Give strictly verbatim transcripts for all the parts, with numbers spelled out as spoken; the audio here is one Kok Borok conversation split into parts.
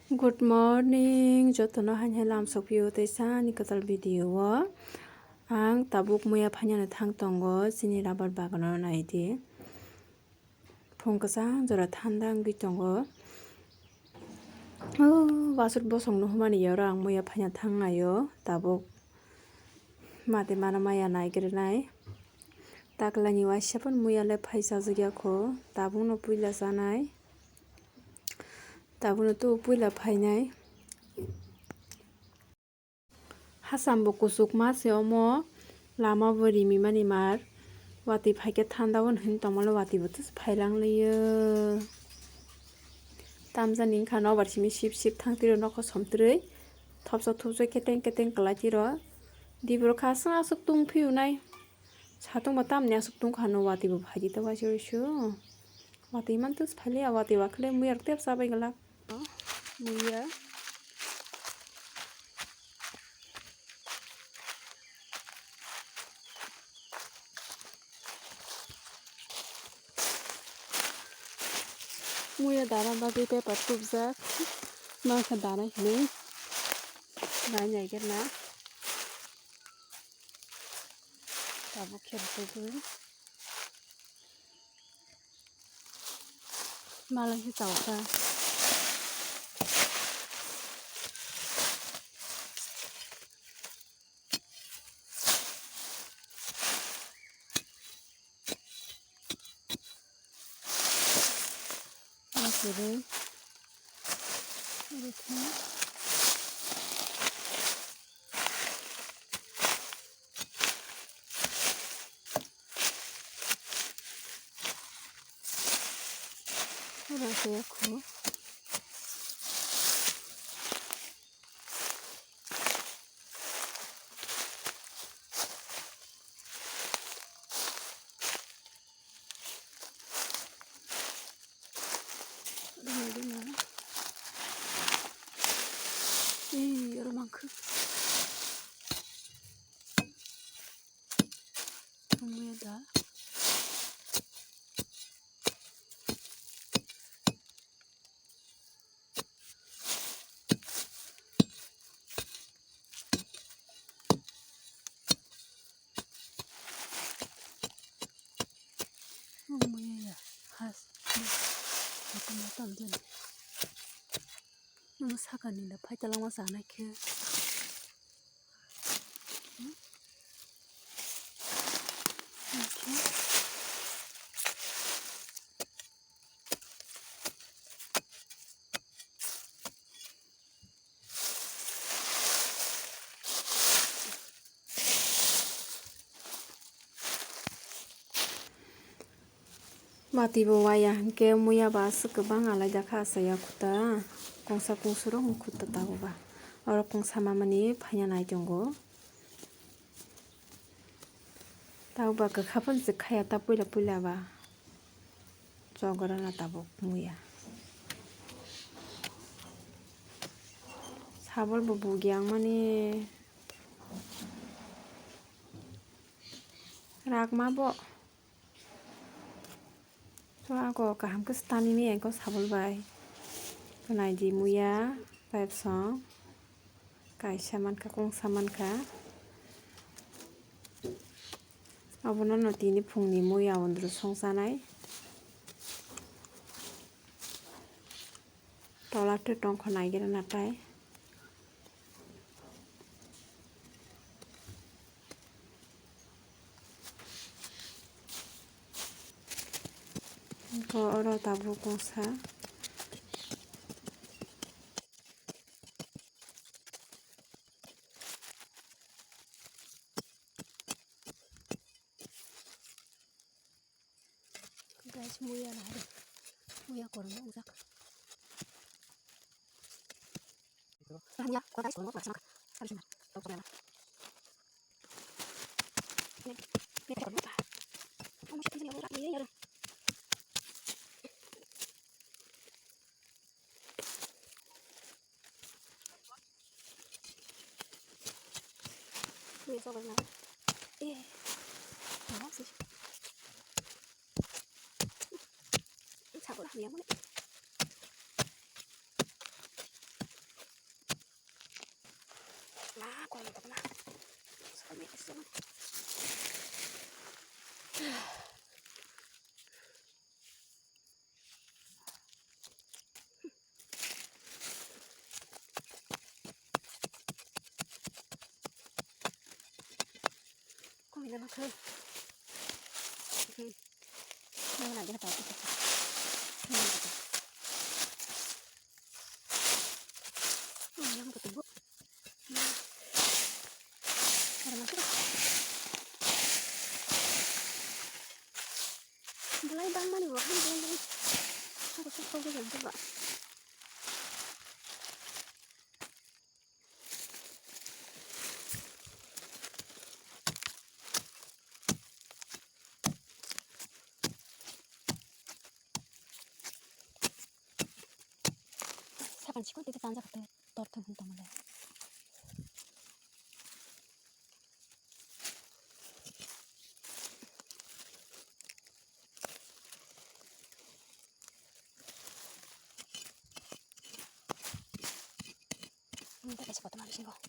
Good morning, jotono haino lam sokphio teisa ani kwtal video o. Ang tabuk muya phainani thang tongo, chini rubber bagano naidi. Phung kwchang jora thanda wngwi tongo. O, basuk bosong no humani yaro ang muya phaina thang naio, tabuk mate mana maya naigirinai. Taklani waisa phano muya le phai chajak ya kho, tabuk no puila chanai. Tabuk no tu puila phainai. Hacham bo kuchukma se omo, lama bo rimi mani mar. Watwi phaikhe thanda o hinwi tongmale watwi bo tus phailang liyo. Tamjani wngkha nobar simi sip sip thang tiro nokho somtwrwi. Thopsa thopsa keteng keteng kwlai tiro. Diboro kha aswk aswk tong phiyo nai. Satung bo tamni aswk tong kha no watwi bo phaidi ta waisa waisa. Watwi man tus phailiya watwi wakhwlai muya rok tep chabai glak. Muya. Muya dana bagwi paper tubjak. Mangkha dana hinwi. Nai naigerna. Tabuk khe rwtugwi. Malai khe chawkha. Oro kwrwi. Oro khe. Oro khe khu. Ee, oro mankha. Tongmaya da. Tongmaya ya. Has. Motom motom din. Nung sakani da phai talangma sanai khe. Mati bo waya hinkhe muya ba aswk kwbang alaida kha, asaya khuta kongsa kungsurok wng khuta tabuk ba. Oro kongsa mamani phaina nai tongo. Tabuk ba kwkha phano se khaya ta puila puila ba. Chogorana tabuk muya. Sabol bo bugi ang mani. Rakma bo. To ako kaham khe stani mi engko sabol bai. To nai di muya pipe song. Kaisa mankha, kongsa mankha. Abono no tini phungni muya ondro songsanai. Tola twi tongkho naigira natai. Ko oro tabuk kongsa. Guys, muya na hari. Muya kormo ujak. Muya, guys, kormo ujak. Hari sana. Tau sana. Kung ina bakhe. Nang na dia pa. Yang ko tubo. Ada masuk. Belai bang mani bo han belai belai. Aku tuh kau gue coba. Sapan chikon tete tanja kate tor thang hum tongmale. Ini tak kasih potong habis ini kok.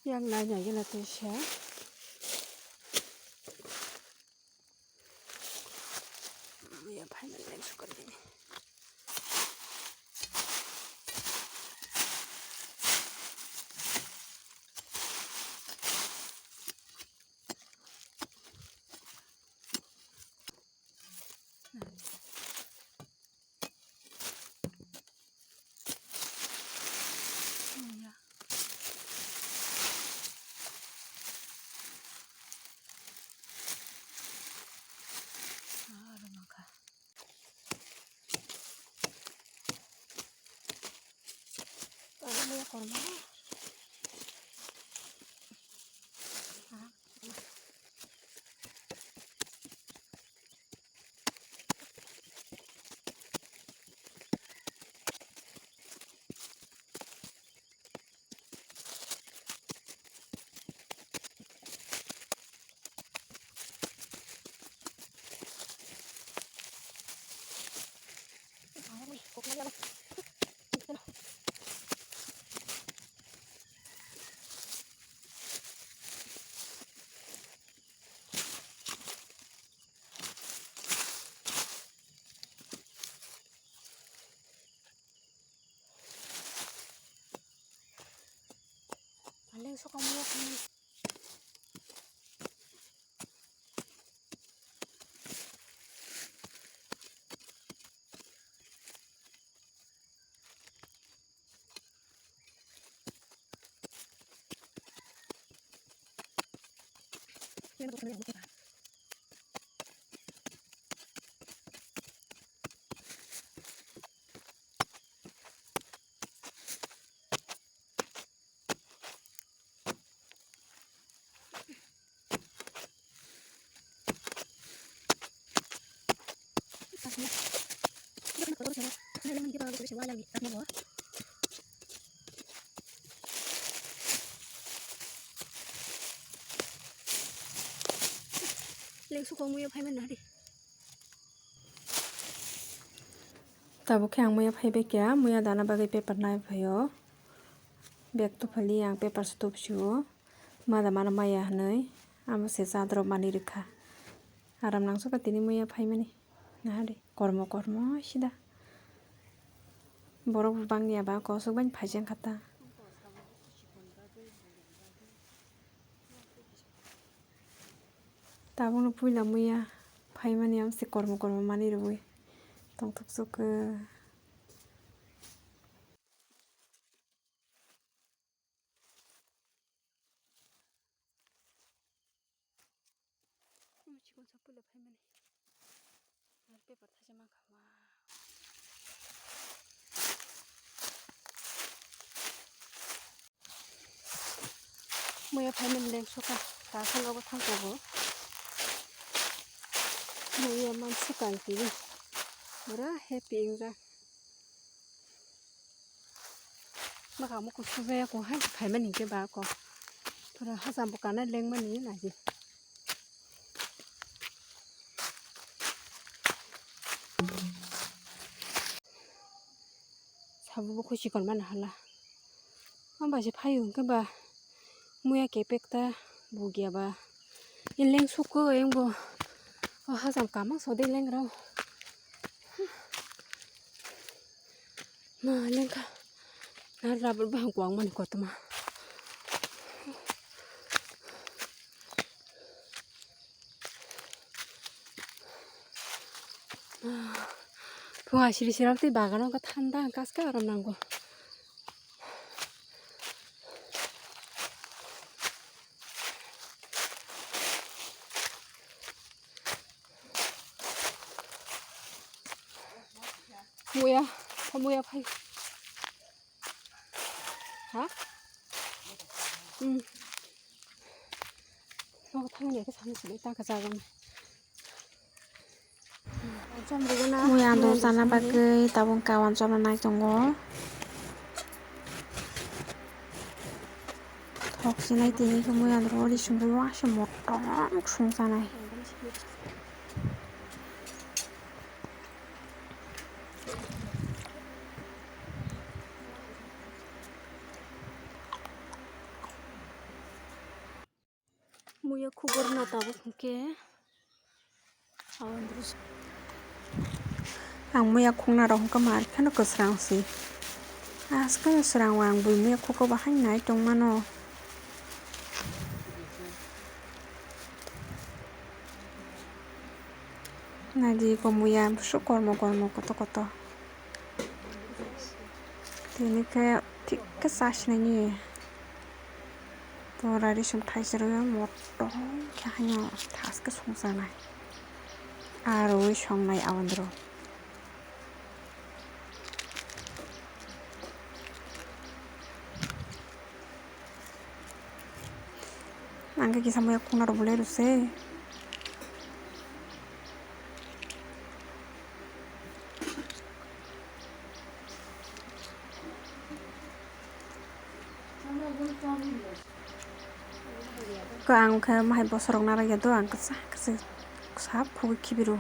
Yang nanya gila tuh sih. Ya, paling suka ini. Aleng sokam mo kami. Lengsu kok muiya phai man nari. Tabuk khe ang muiya phai bai kha, muiya dana bagwi paper nai phaio. Bag tuphali ang paper se tupsio. Mada mano maya hinwi amo se chadrop mani rwkha. Aram nangsuka tini muiya phaimani. Nahari kormo kormo sida. Borok bo bangya ba kosok bai phaijak kha ta. Tabukno puila muiya phaimani amo se kormo kormo mani rwui tongthok sukha. Chikon sa puila phaimani. Ar paper thaisa mankha, wow. Muya phaimani lengsuka, ta kheno bo thang tongo. Muya mansuka ang tini. Pura happy wngjak. Bwkha muku sujaya kung hai phaimani hinkhe ba kok. Pura hacham bo kana lengmani naidi. Sabo bo khuchi kon mano hala. Amba se phaio hinkhe ba muya kepek ta bugia ba. Eleng sukko engbo o hacham kamang sode lengrao. Ma lengkha. Na rubber bahang kuang mani kotoma. Phung asiri sirok tei bagano wngkha thanda hwnkhe aske aram nango. Muya, muya phai. Ha? Hmm. Nogo thangni khe sana sini ta khe jagan. Muya ando chana bagwi tabuk kawan chana nai tongo. Thok sinai tini khe muya ando ri sumui wangse motom sung chanai. Muya khugorna tabuk hwnkhe. Ang muya khugna rok hwnkhe mar phano kwsrang si. Askhe no swrang o ang bui muya khugo bahai nai tongmano. Naidi ko muya bwswk kormo kormo koto koto. Tini khe thik khe chasnani. Tora risum thaisrwng motom khe haino thaske songchanai. Arwi songnai abondro. Ang khe kisa muya khugna rok bolai rw se. Ko ang khe mahai bosorok narwk ya do ang kwchak kwchak sap khugwi khibi rw.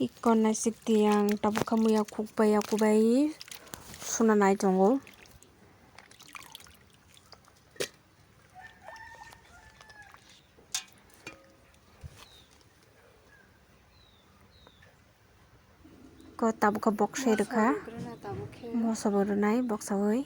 Ikkon naisik tiyang tabuk khe muya khukbai ya kubai suna nai tongo. Ko tabuk khe bokse rwkha. Moso bo rwnai boksawi.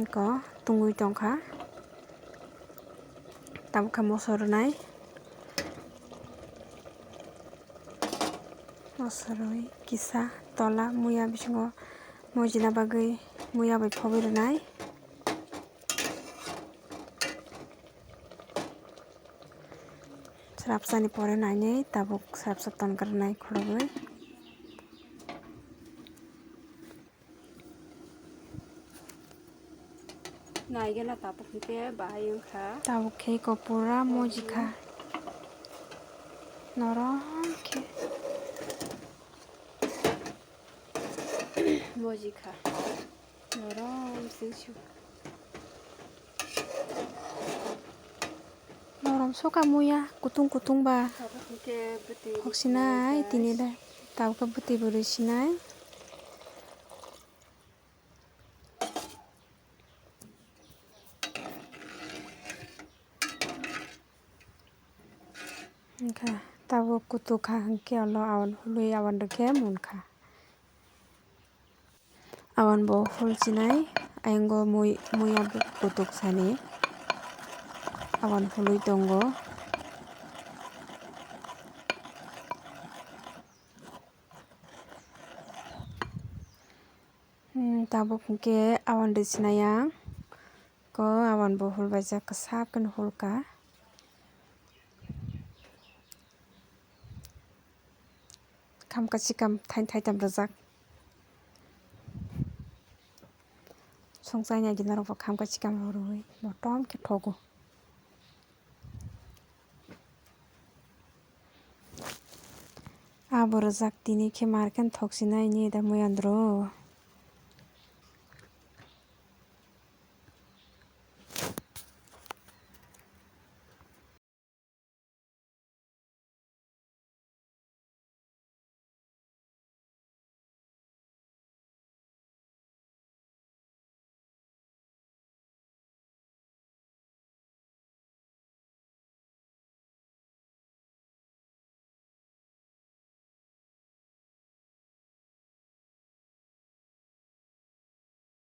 Ko tungwi tongkha. Tabuk khe moso rwnai. Moso rwui kisa tola muya bisingo mojina bagwi muya bai phobwi rwnai. Srapsani pore nainwi tabuk srapsa ton kwrwnai khorogwi. Naigena tabuk hwnkhe bahai wngkha. Tabuk khe eko pura mojikha. Norom khe. Mojikha. Norom singsu. Soka muya kutung kutung ba. Tabuk hwnkhe bwtwi rwi sinai, sinai tini da. Tabuk bwtwi bo rwi sinai. Hwnkhe tabuk kutuk kha hwnkhe ulo awan hului awan rwkhe munkha. Awan bo hul sinai, ayang o mui, muya kutuk sani awan hului tongo. Hmm, tabuk hwnkhe awan rwi sinai ang. Ko awan bo hul baijak, kwsak khe no hul ka. Khamka chikam thain thaitam rwjak. Songchai nai di norok bo khamka chikam rw rwi motom khe thogo. Abo rwjak tini khe mar khe thok sinai ni da mui andro.